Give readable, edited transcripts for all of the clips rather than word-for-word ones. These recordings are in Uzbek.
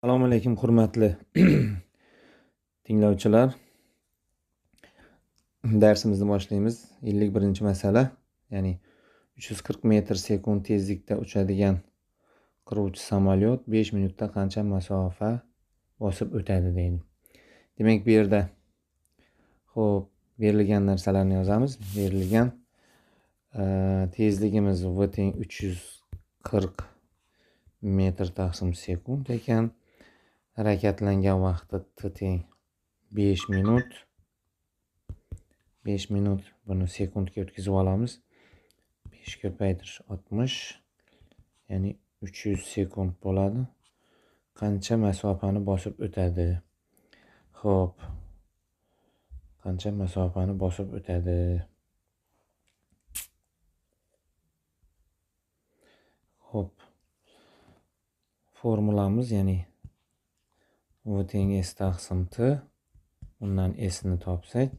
Assalomu alaykum hurmatli tinglovchilar. Darsimizni boshlaymiz. 51-masala, ya'ni 340 metr sekund tezlikda uchadigan qiruvchi samolyot 5 minutda qancha masofa bosib o'tadi deydi. Demak, bu yerda xo'p, berilgan narsalarni yozamiz. Berilgan tezligimiz v teng 340 metr taqsim sekund ekan. Harakatlangan vaqti t teng 5 minut. 5 minut buni sekundga o'tkazib olamiz. 5 ko'paytirish 60, ya'ni 300 sekund bo'ladi. Qancha masofani bosib o'tadi? Xo'p. Qancha masofani bosib o'tadi? Xo'p. Formulamiz, ya'ni v teng s taqsim t, undan s ni topsak,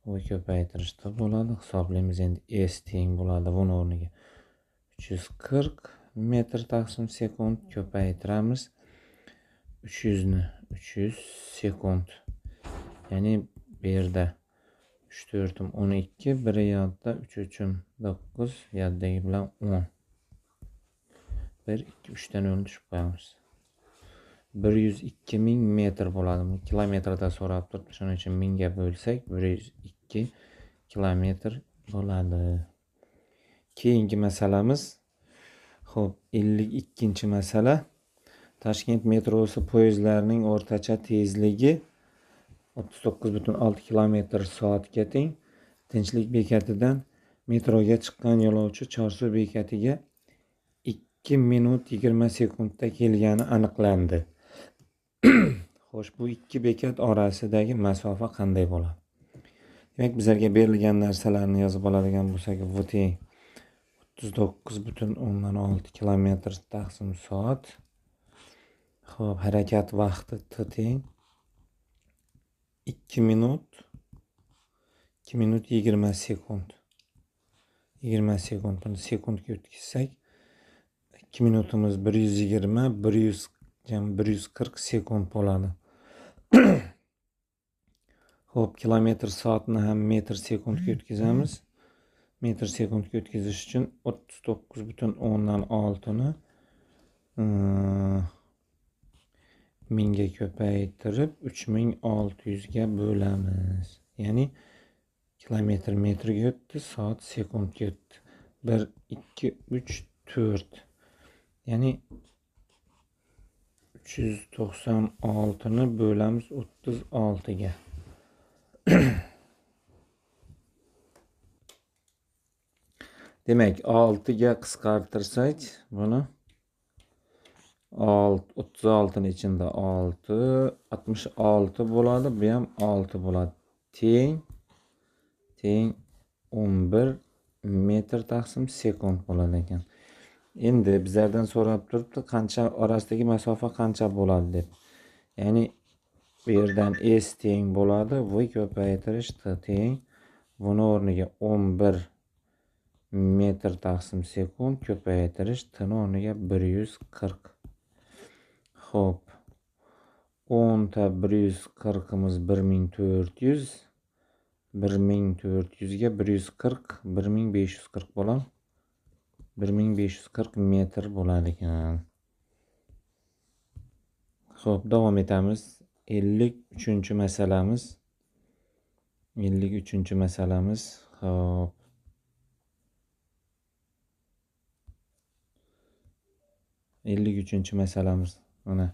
v ko'paytirish t bo'ladi. Hisoblaymiz endi, s teng bo'ladi buni o'rniga 340 metr taqsim sekund ko'paytiramiz 300 ni 300 sekund. Ya'ni bu yerda 3 4 12, 1 yodda 3 3 9, yoddagi bilan 10. 1 2 3 dan 10 tushib qo'yamiz. 102 ming metr bo'ladi. Bu kilometrda so'rab turibdi. Shuning uchun mingga bo'lsak 102 kilometr bo'ladi. Keyingi masalamiz, xo'p, 52-masala. Toshkent metrosi poyezdlarining o'rtacha tezligi 39,6 kilometr soatga teng. Tinchlik bekatidan metroga chiqqan yo'lovchi Chorsu bekatiga 2 minut 20 sekundda kelgani aniqlandi. Xo'sh, bu ikki bekat orasidagi masofa qanday bo'ladi? Demak, bizlarga berilgan narsalarni yozib oladigan bo'lsak, v teng 39,6 kilometr taqsim soat. Xo'p, harakat vaqti t teng 2 minut 2 minut 20 sekund. 20 sekund buni sekundga o'tkazsak, 2 minutimiz 120, 100 140 sekund bo'ladi. Xo'p, kilometr soatni ham metr sekundga o'tkazamiz. Metr sekundga o'tkazish uchun 39,6 ni mingga ko'paytirib 3600 ga bo'lamiz. Ya'ni kilometr metrga o'tdi, soat sekundga o'tdi. 1 2 3 4. Ya'ni 396 ni bo'lamiz 36 ga. Demak, 6 ga qisqartirsak, buni 36 ning ichida 6, 66 bo'ladi, bu ham 6 bo'ladi. Teng 11 metr taqsim sekund bo'ladi ekan. Endi bizlardan so'rab turibdi, qancha orasidagi masofa qancha bo'ladi deb. Ya'ni bu yerdan s teng bo'ladi v ko'paytirish t teng, buni o'rniga 11 metr taqsim sekund ko'paytirish t ni o'rniga 140. Xo'p, 10 ta 140imiz 1400, 1400 ga 140, 1540 bo'ladi. 1540 metr bo'ladi ekan. Xo'p, davom etamiz. 53-masalamiz. 53-masalamiz. Xo'p. 53-masalamiz. Mana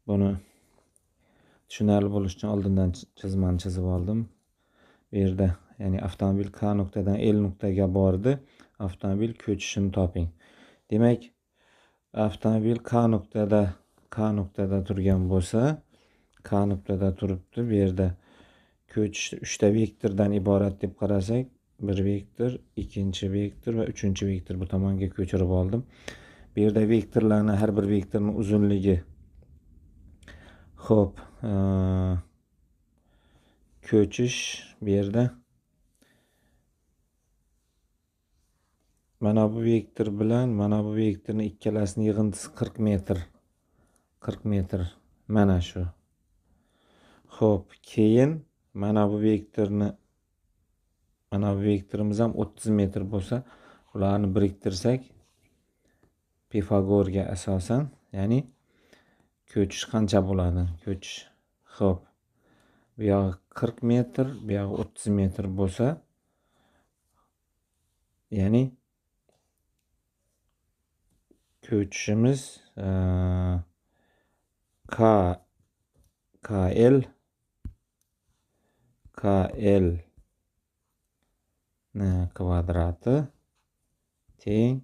buni tushunarli bo'lish uchun oldindan chizmani chizib oldim. Bu yerda, ya'ni avtomobil K nuqtadan L nuqtaga bordi. Avtomobil ko'chishini toping. Demak, avtomobil K nuqtada turgan bo'lsa, K nuqtada turibdi. Bu yerda ko'chish 3 ta vektordan iborat deb qarasak, bir vektor, ikkinchi vektor va uchinchi vektor bu tomonga ko'chirib oldim. Bu yerda vektorlarni, har bir vektorning uzunligi. Xo'p, ko'chish bu yerda mana bu vektor bilan mana bu vektorning ikkalasining yig'indisi 40 metr. 40 metr mana shu. Xo'p, keyin mana bu vektorni, mana bu vektorimiz ham 30 metr bo'lsa, ularni biriktirsak Pifagorga asosan, ya'ni ko'chish qancha bo'ladi? Ko'chish, xo'p, bu yog'i 40 metr, bu yog'i 30 metr bo'lsa, ya'ni ko'chishimiz K KL KL kvadrati teng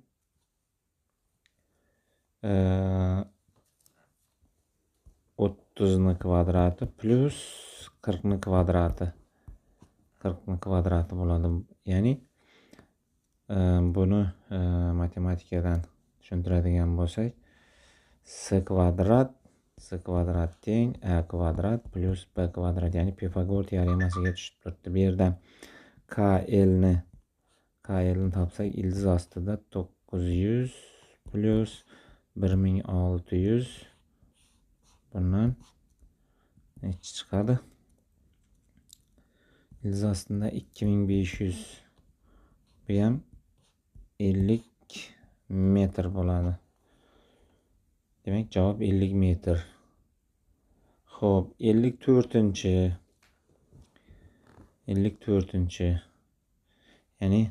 30 ni kvadrati plus 40 ni kvadrati, 40 ni kvadrati bo'ladi. Ya'ni buni matematikadan tushuntiradigan bo'lsak, s kvadrat teng a kvadrat plus b kvadrat, ya'ni Pifagor teoremasiga tushib turibdi. Bu yerdan KL ni topsak, ildiz ostida 900 plus 1600, bundan necha chiqadi? Ildiz ostida 2500, bu ham 50 metr bo'ladi. Demak, javob 50 metr. Xo'p, 54-chi. 54-chi. Ya'ni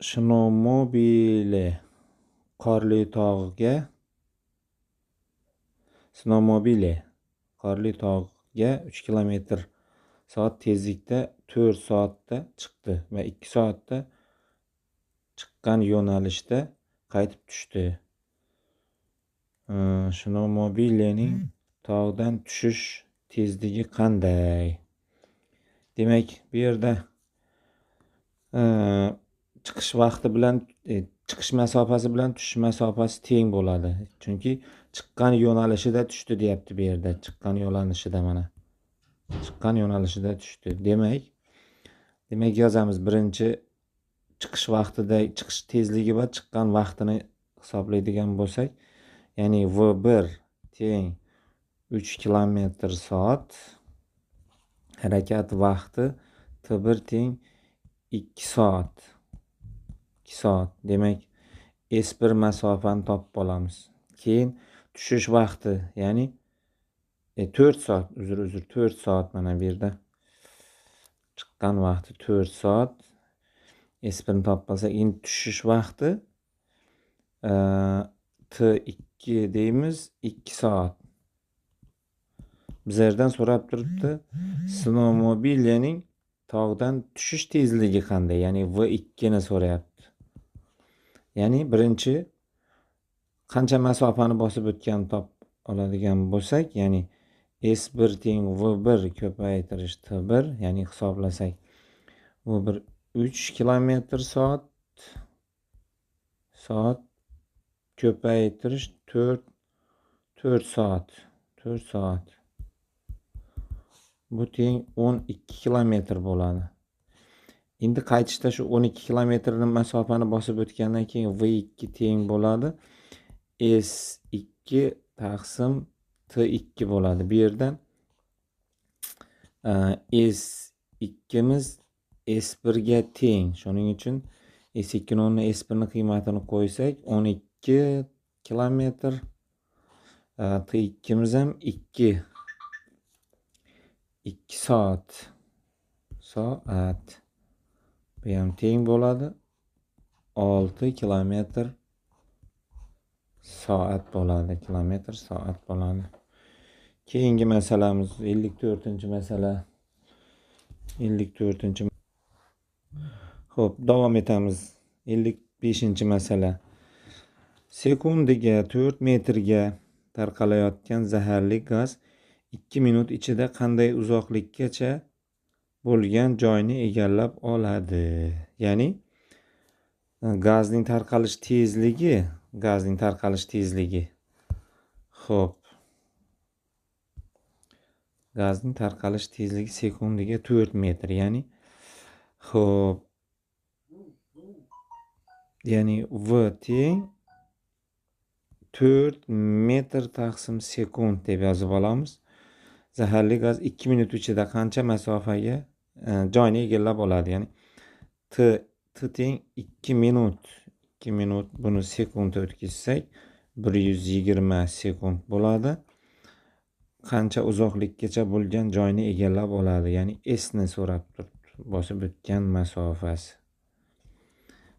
Snowmobile qorli tog'ga 3 km/soat tezlikda 4 soatda chiqdi va 2 soatda chiqqan yo'nalishda qaytib tushdi. Snowmobilening tog'dan tushish tezligi qanday? Demak, bu yerda chiqish vaqti bilan chiqish masofasi bilan tushish masofasi teng bo'ladi. Chunki chiqqan yo'nalishida tushdi deyapti bu yerda. Chiqqan yo'nalishida mana. Chiqqan yo'nalishida tushdi. Demak yozamiz, birinchi chiqish vaqtida chiqish tezligi va chiqqan vaqtini hisoblaydigan bo'lsak, ya'ni V1 teng 3 km/soat, harakat vaqti T1 teng 2 soat. 2 soat. Demak, S1 masofani topib olamiz. Keyin tushish vaqti, ya'ni 4 soat, uzr, 4 soat mana bu yerda chiqqan vaqti 4 soat. S1 ni topib olsak, endi tushish vaqti T2 deymiz, 2 soat. Bizlardan so'rab turibdi, Snowmobilening tog'dan tushish tezligi qanday? Ya'ni V2 ni so'rayapti. Ya'ni birinchi qancha masofani bosib o'tganini topib oladigan bo'lsak, ya'ni S1 teng V1 ko'paytirish T1, ya'ni hisoblasak V1 3 km/soat soat ko'paytirish 4 soat, 4 soat. Bu teng 12 kilometr bo'ladi. Endi qaytishda shu 12 kilometrni masofani bosib o'tgandan keyin V2 teng bo'ladi S2 taqsim T2 bo'ladi. Bu yerdan S2'miz S1 ga teng. Shuning uchun S2 ni o'rniga S1 ni qiymatini qo'ysak 12 kilometr, T2'miz ham 2 soat. Bu ham teng bo'ladi 6 kilometr soat bo'ladi. Kilometr soat bo'ladi. Keyingi masalamiz 54-masala. 54. Xo'p, davom etamiz. 55-masala. Sekundiga 4 metrga tarqalayotgan zaharli gaz 2 minut ichida qanday uzoqlikkacha bo'lgan joyni egallab oladi? Ya'ni gazning tarqalish tezligi, Xo'p. Gazning tarqalish tezligi sekundiga 4 metr, ya'ni xo'p, ya'ni V teng 4 metr taqsim sekund deb yozib olamiz. Zaharli gaz 2 minut ichida qancha masofaga joyni egallab oladi? Ya'ni t teng 2 minut. 2 minut buni sekundga o'tkazsak 120 sekund bo'ladi. Qancha uzoqlikkacha bo'lgan joyni egallab oladi? Ya'ni S ni so'rab turibdi, bosib o'tgan masofasi.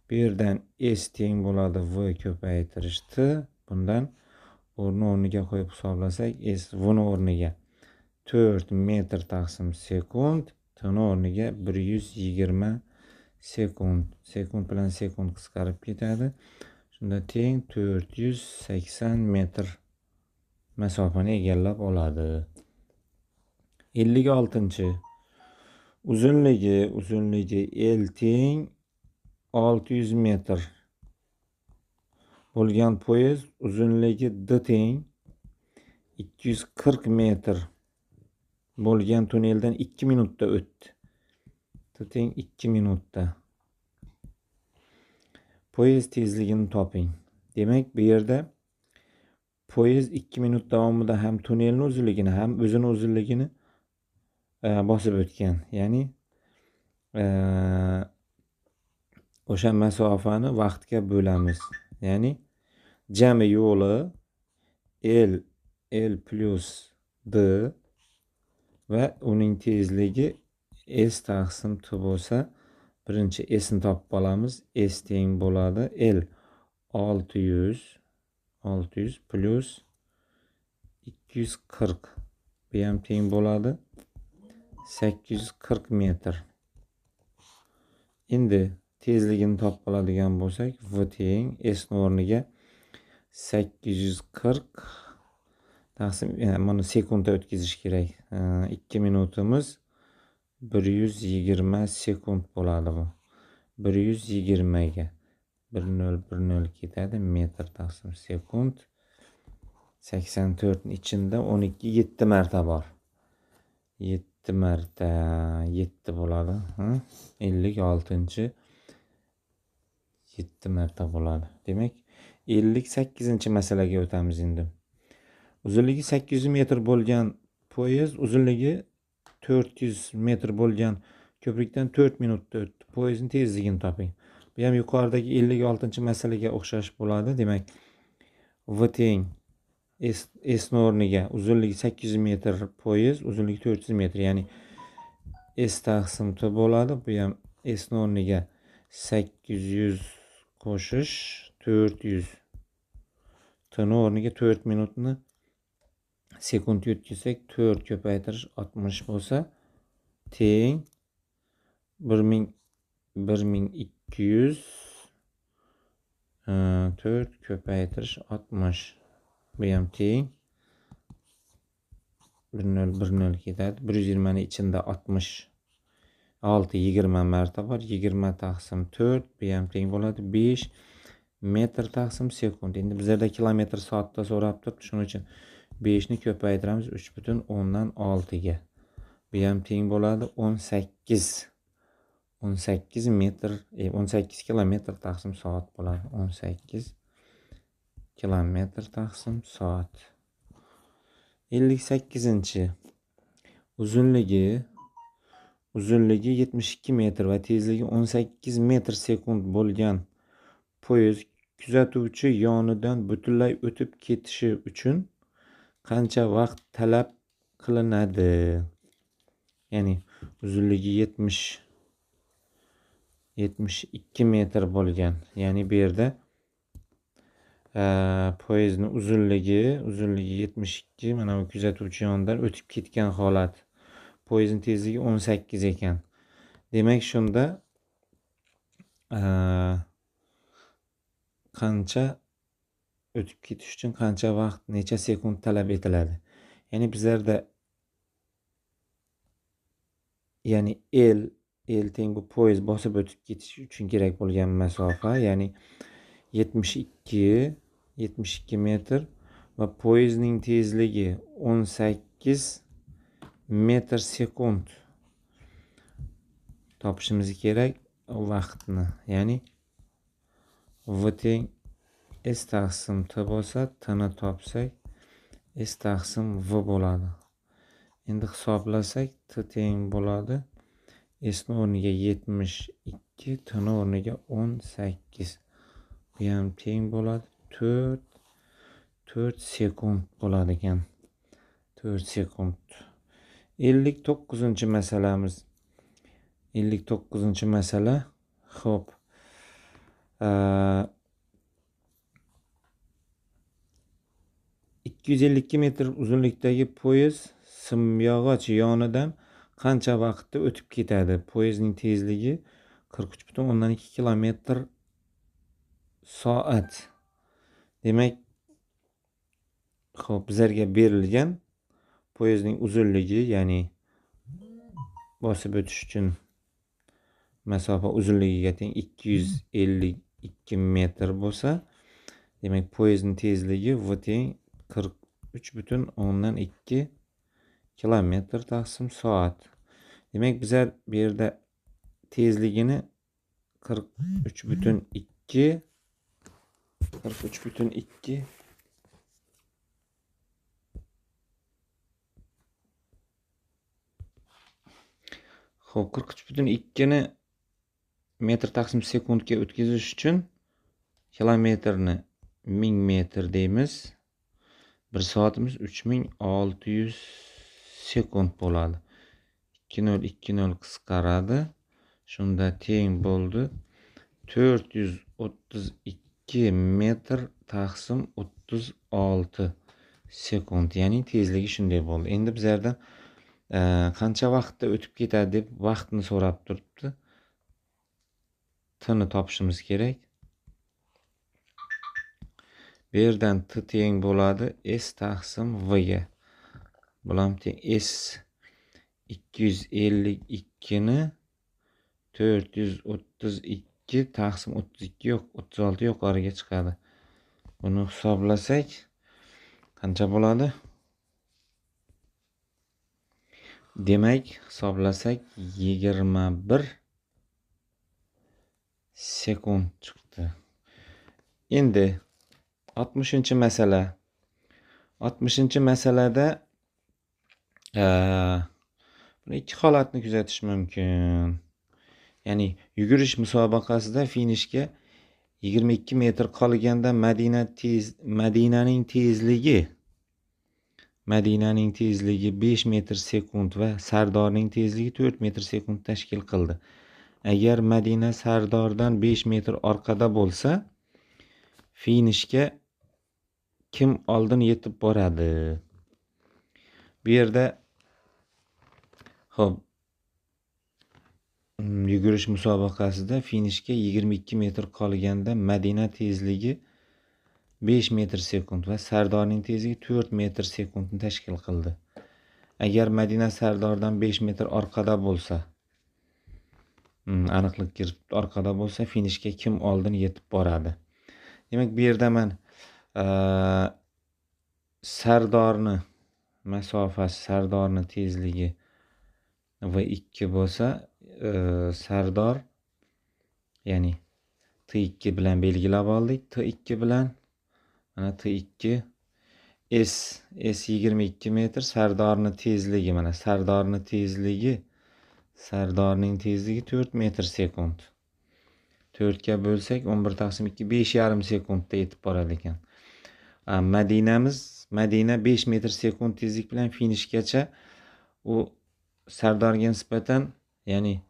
Bu yerdan S teng bo'ladi V ko'paytirish T. Bundan o'rni o'rniga qo'yib hisoblasak, S V ni o'rniga 4 metr taqsim sekund, T ni o'rniga 120 sekund. Sekund bilan sekund qisqarib ketadi. Shunda teng 480 metr masofani egallab oladi. 56. Uzunligi L teng 600 metr bo'lgan poyezd uzunligi D teng 240 metr bo'lgan tunneldan 2 minutda o'tdi. T teng 2 minutda. Poyezd tezligini toping. Demak, bu yerda poyezd 2 minut davomida ham tunnelning uzunligini, ham o'zini uzunligini bosib o'tgan. Ya'ni o'sha masofani vaqtga bo'lamiz. Ya'ni jami yo'li L plus D va uning tezligi S taqsim T bo'lsa, birinchi S ni topib olamiz. S teng bo'ladi L 600 plus 240, bu ham teng bo'ladi 840 metr. Endi tezligini topib oladigan bo'lsak, V teng S ni o'rniga 840 taqsim, mana sekundda o'tkazish kerak. 2 minutimiz 120 sekund bo'ladi bu. 120 ga 1 0 1 0 ketadi, metr taqsim sekund. 84 ning ichida 12 7 marta bor. 7 marta 7 bo'ladi. 56 7 marta bo'ladi. Demak, 58-masalaga o'tamiz endi. Uzunligi 800 metr bo'lgan poyezd uzunligi 400 metr bo'lgan ko'prikdan 4 minutda o'tdi. Poyezdning tezligini toping. Bu ham yuqoridagi 56-masalaga o'xshash bo'ladi. Demak, V teng S ni o'rniga uzunligi 800 metr poyezd, uzunligi 400 metr, ya'ni S taqsim T bo'ladi. Bu ham S ni o'rniga 800 qo'shish 400. T ni o'rniga 4 minutni sekund o'tkazsak 4 ko'paytirish 60 bo'lsa teng 1200 4 ko'paytirish 60. Bu ham teng 1 0 1 0 ketadi. 120 ni ichida 66 20 marta bor. 20 taqsim 4, bu ham teng bo'ladi 5 metr taqsim sekund. Endi bizlarda kilometr soatda so'rab turibdi. Shuning uchun 5 ni ko'paytiramiz 3.6 ga. Bu ham teng bo'ladi 18 metr, 18 kilometr taqsim soat bo'ladi. 18 kilometr taqsim soat. 58. Uzunligi 72 metr va tezligi 18 metr sekund bo'lgan poyezd kuzatuvchi yonidan butunlay o'tib ketishi uchun qancha vaqt talab qilinadi? Ya'ni uzunligi 72 metr bo'lgan. Ya'ni bu yerda poyezdning uzunligi 72, mana bu kuzatuvchi yonidan o'tib ketgan holat. Poyezdning tezligi 18 ekan. Demak, shunda qancha o'tib ketish uchun qancha vaqt, necha sekund talab etiladi? Ya'ni bizlarda, ya'ni L teng bu poyezd bosib o'tib ketish uchun kerak bo'lgan masofa, ya'ni 72 metr va poyezdning tezligi 18 metr sekund topishimiz kerak vaqtni. Ya'ni V teng S taqsim T bo'lsa, T ni topsak S taqsim V bo'ladi. Endi hisoblasak T teng bo'ladi S ni o'rniga 72, T ni o'rniga 18. Bu ham teng bo'ladi 4 sekund bo'ladi ekan. 4 sekund. 59-masalamiz. 59-masala. Xo'p. 252 metr uzunlikdagi poyezd simyog'och yonidan qancha vaqtda o'tib ketadi? Poyezdning tezligi 43,2 km/soat. Demak, xo'p, bizlarga berilgan poyezdning uzunligi, ya'ni bosib o'tish uchun masofa uzunligiga teng 252 metr bo'lsa, demak poyezdning tezligi v teng 43,2 km/soat. Demak, bizlar bu yerda tezligini 43,2 xo'p, 43,2 ni metr taqsim sekundga o'tkazish uchun kilometrni 1000 metr deymiz. 1 soatimiz 3600 sekund bo'ladi. 2,0 2,0 qisqaradi. Shunda teng bo'ldi 432 metr taqsim 36 sekund. Ya'ni tezligi shunday bo'ldi. Endi bizlardan qancha vaqtda o'tib ketadi deb vaqtni so'rab turibdi. T ni topishimiz kerak. Bu yerdan T teng bo'ladi S taqsim V ga. Bulam teng S 252 ni 432 taqsim 32 yo'q, 36 yuqoriga chiqadi. Buni hisoblasak qancha bo'ladi? Demak, hisoblasak 21 sekund chiqdi. Endi 60-masala. 60-masalada buni ikki holatni kuzatish mumkin. Ya'ni yugurish musobaqasida finishga 22 metr qolganda Madinaning tezligi 5 metr sekund va Sardorning tezligi 4 metr sekund tashkil qildi. Agar Madina Sardordan 5 metr orqada bo'lsa, finishga kim oldin yetib boradi? Bu yerda xo'p, yugurish musobaqasida finishga 22 metr qolganda Madina tezligi 5 metr sekund va Sardorning tezligi 4 metr sekundni tashkil qildi. Agar Madina Sardordan 5 metr orqada bo'lsa, aniqlik kiritib orqada bo'lsa, finishga kim oldin yetib boradi? Demak, bu yerda men Sardorni masofasi, Sardorni tezligi V2 bo'lsa, Sardor, ya'ni T2 bilan belgilab oldik. T2 bilan mana T2 S 22 metr, Sardorni tezligi mana Sardorning tezligi 4 metr sekund. 4 ga bo'lsak 11 taqsim 2 5,5 sekundda yetib boradi ekan. Madina 5 metr sekund tezlik bilan finishgacha u Sardorga nisbatan, ya'ni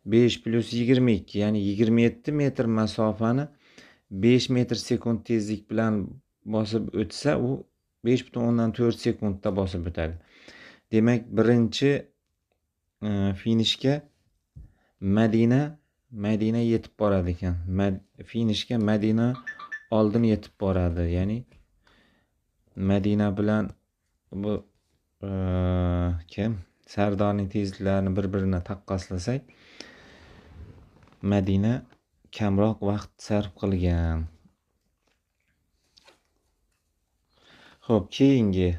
5 + 22, ya'ni 27 metr masofani 5 metr sekund tezlik bilan bosib o'tsa, u 5,4 sekundda bosib o'tadi. Demak, birinchi finishga Madina yetib boradi ekan. Finishga Madina oldin yetib boradi. Ya'ni Madina bilan bu kim? Sardorning tezliklarini bir-birini taqqoslasak, Madina kamroq vaqt sarf qilgan. Xo'p, keyingi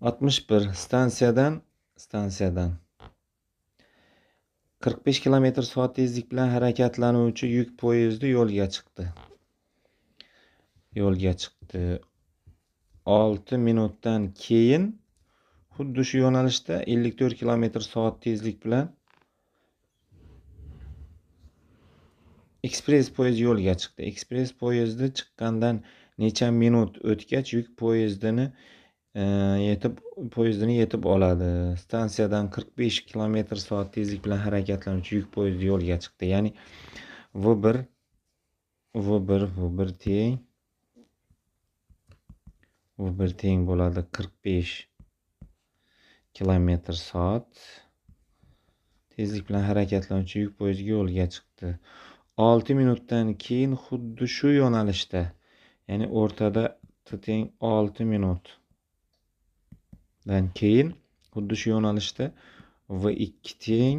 61 stansiyadan 45 km/soat tezlik bilan harakatlanuvchi yuk poyezdi yo'lga chiqdi. Yo'lga chiqdi. 6 minutdan keyin xuddi shu yo'nalishda 54 km/soat tezlik bilan ekspress poyezd yo'lga chiqdi. Ekspress poyezdi chiqqandan necha minut o'tgach yuk poyezdini yetib oladi. Stansiyadan 45 km/soat tezlik bilan harakatlanuvchi yuk poyezdi yo'lga chiqdi. Ya'ni V1 teng V1 teng bo'ladi 45 km/soat tezlik bilan harakatlanuvchi yuk poyezdi yo'lga chiqdi. 6 minutdan keyin xuddi shu yo'nalishda, ya'ni o'rtada t teng 6 minutdan keyin xuddi shu yo'nalishda V2 teng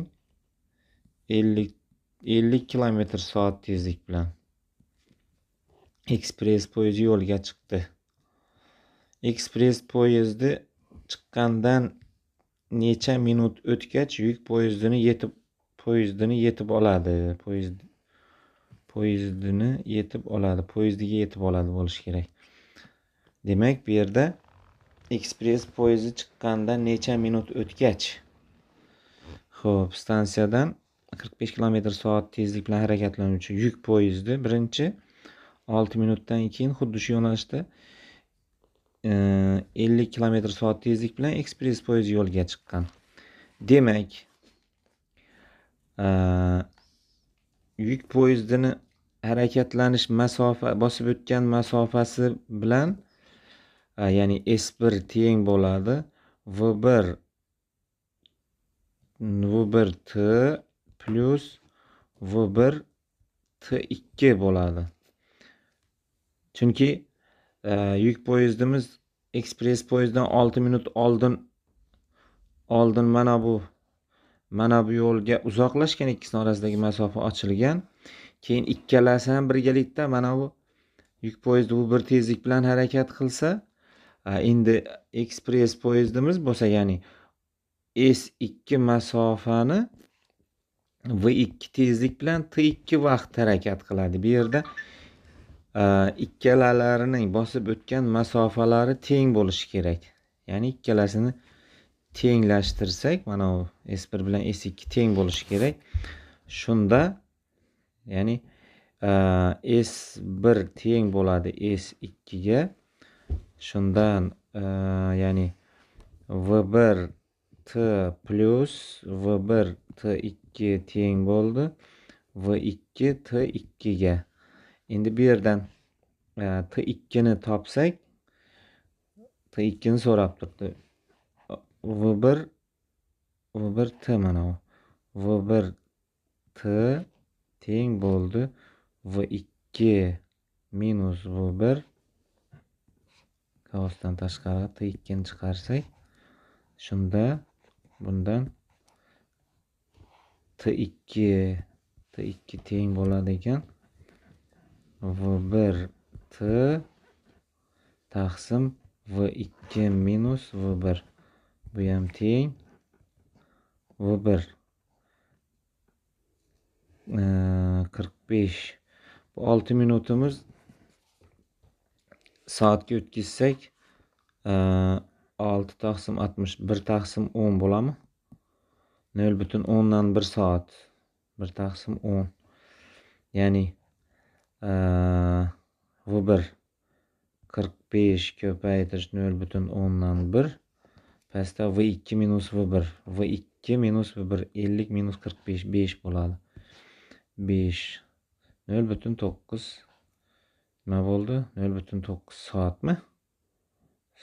50 km/soat tezlik bilan ekspress poyezdi yo'lga chiqdi. Ekspress poyezdi chiqqandan necha minut o'tgach yuk poyezdini yetib oladi. Poyezdini yetib oladi. Poyezdiga yetib oladi bo'lishi kerak. Demak, bu yerda ekspress poyezdi chiqqandan necha minut o'tgach, xo'p, stansiyadan 45 km/soat tezlik bilan harakatlanuvchi yuk poyezdi birinchi 6 minutdan keyin xuddi shu yo'nalishda 50 km/soat tezlik bilan ekspress poyezd yo'lga chiqqan. Demak, yuk poyezdini harakatlanish masofa, bosib o'tgan masofasi bilan, ya'ni S1 teng bo'ladi V1 T plus V1 T2 bo'ladi. Chunki yuk poyezdimiz ekspress poyezddan 6 minut oldin mana bu yo'lga uzoqlashgan, ikkisini orasidagi masofa ochilgan. Keyin ikkalasi ham birgalikda mana bu yuk poyezdi bu bir tezlik bilan harakat qilsa, endi ekspress poyezdimiz bo'lsa, ya'ni S2 masofani V2 tezlik bilan T2 vaqt harakat qiladi. Bu yerda ikkalalarining bosib o'tgan masofalari teng bo'lishi kerak. Ya'ni ikkalasini tenglashtirsak, mana bu S1 bilan S2 teng bo'lishi kerak. Shunda ya'ni S1 teng bo'ladi S2 ga. Shundan ya'ni V1 T plus V1 T2 teng bo'ldi V2 T2 ga. Endi bu yerdan T2 ni topsak, T2 ni so'rab turibdi. V1 T, mana bu V1 T teng bo'ldi V2 minus V1, qavsdan tashqari T2 ni chiqarsak, shunda bundan T2 teng bo'ladi ekan V1 T taqsim V2 minus V1. Bu ham teng V1 45. Bu 6 minutimiz soatga o'tkazsak 6 taqsim 60, 1 taqsim 10 bo'ladimi? 0,1 soat. 1 taqsim 10. Ya'ni V1 45 ko'paytirish 0,1 pastda V2 minus V1, V2 minus V1 50 minus 45 5 bo'ladi. 5 0,9 nima bo'ldi? 0,9 soatmi?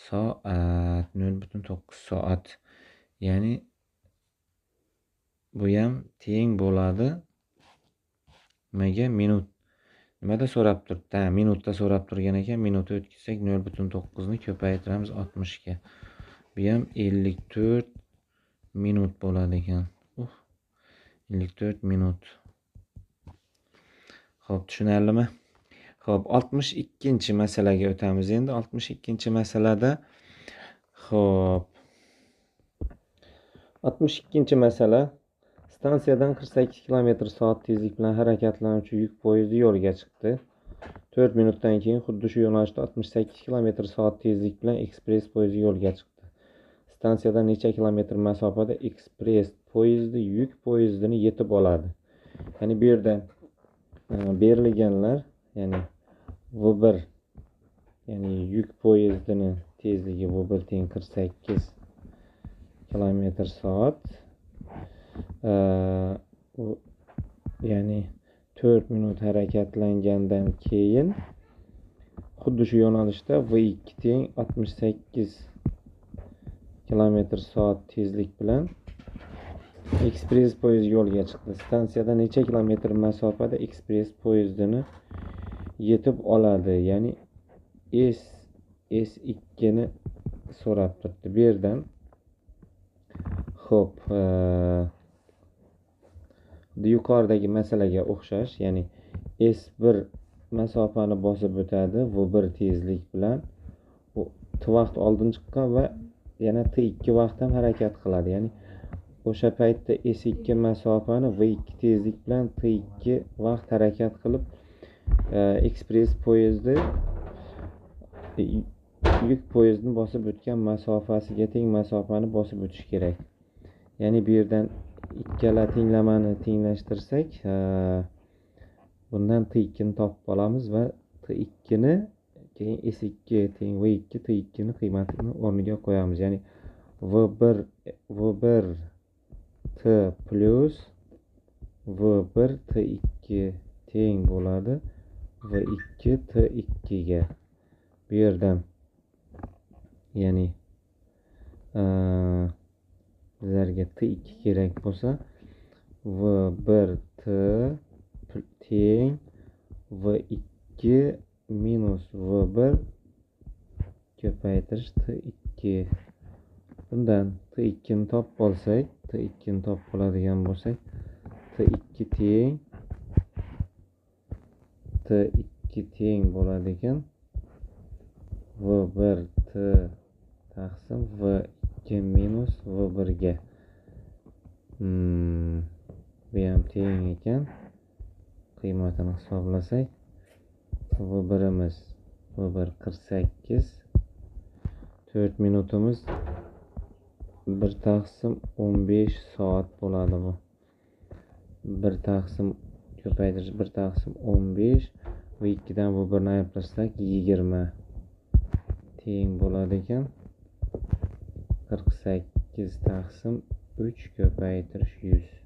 Soat 0,9 soat. Ya'ni bu ham teng bo'ladi nimaga? Minut. Nimada so'rab turibdi? Ha, minutda so'rab turgan ekan. Minutni o'tkazsak 0,9 ni ko'paytiramiz 60 ga. Bu ham 54 minut bo'ladi ekan. 54 minut. Xo'p, tushunarlimi? Xo'p, 62-masalaga o'tamiz endi. 62-masalada, xo'p, 62-masala stansiyadan 48 km/soat tezlik bilan harakatlanuvchi yuk poyezdi yo'lga chiqdi. 4 minutdan keyin xuddi shu yo'nalishda 68 km/soat tezlik bilan ekspress poyezdi yo'lga chiqdi. Stansiyadan necha kilometr masofada ekspress poyezdi yuk poyezdini yetib oladi? Ya'ni bu yerda berilganlar, ya'ni V1, ya'ni yuk poyezdini tezligi V1 teng 48 km/soat, ya'ni 4 minut harakatlangandan keyin xuddi shu yo'nalishda V2 teng 68 km/soat tezlik bilan ekspress poyezd yo'lga chiqdi. Stansiyadan necha kilometr masofada ekspress poyezdini yetib oladi? Ya'ni S2 ni so'rab turibdi bu yerdan. Xo'p, yuqoridagi masalaga o'xshash, ya'ni S1 masofani bosib o'tadi V1 tezlik bilan, u T vaqt oldin chiqqan va yana T2 vaqt ham harakat qiladi. Ya'ni o'sha paytda S2 masofani V2 tezlik bilan T2 vaqt harakat qilib ekspress poyezdi yuk poyezdini bosib o'tgan masofasiga teng masofani bosib o'tish kerak. Ya'ni bu yerdan ikkala tenglamani tenglashtirsak, bundan T2 ni topib olamiz va T2 ni keyin S2 teng V2 T2 ni qiymatini o'rniga qo'yamiz. Ya'ni V1 T plus V1 T2 teng bo'ladi V2 T2 ga. Bu yerdan, ya'ni bizlarga T2 kerak bo'lsa, V1 T teng V2 minus V1 ko'paytirish T2. Bundan T2 ni topib olsak, T2 ni topib oladigan bo'lsak, T2 teng T2 teng bo'ladi ekan V1 T taqsim V2 minus V1 ga. Bu ham teng ekan. Qiymatini hisoblasak, V1imiz V1 48, 4 minutimiz 1 taqsim 15 soat bo'ladi bu. 1 taqsim ko'paytirish 1 taqsim 15, V2 dan V1 ni ayirib tashlasak 20 teng bo'ladi ekan 48 taqsim 3 ko'paytirish 100.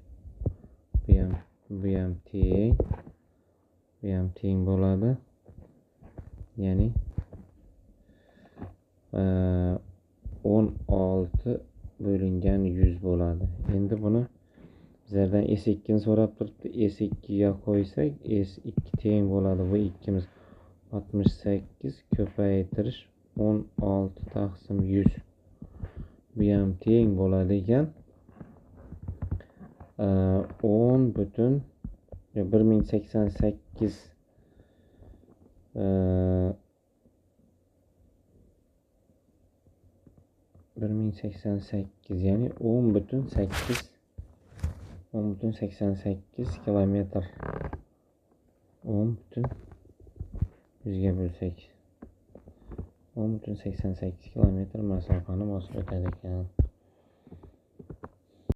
Bu ham teng, bu ham teng bo'ladi. Ya'ni 16 bo'lingan 100 bo'ladi. Endi buni bizlardan S2 ni so'rab turibdi. S2 ga qo'ysak, S2 teng bo'ladi bu ikkimiz 68 ko'paytirish 16 taqsim 100. Bu ham teng bo'ladi ekan 10 butun 1088 1088, ya'ni 10.8 10.88 kilometr. 10 butun 100 ga bo'lsak 10.88 kilometr masofani bosib o'tadi ekan.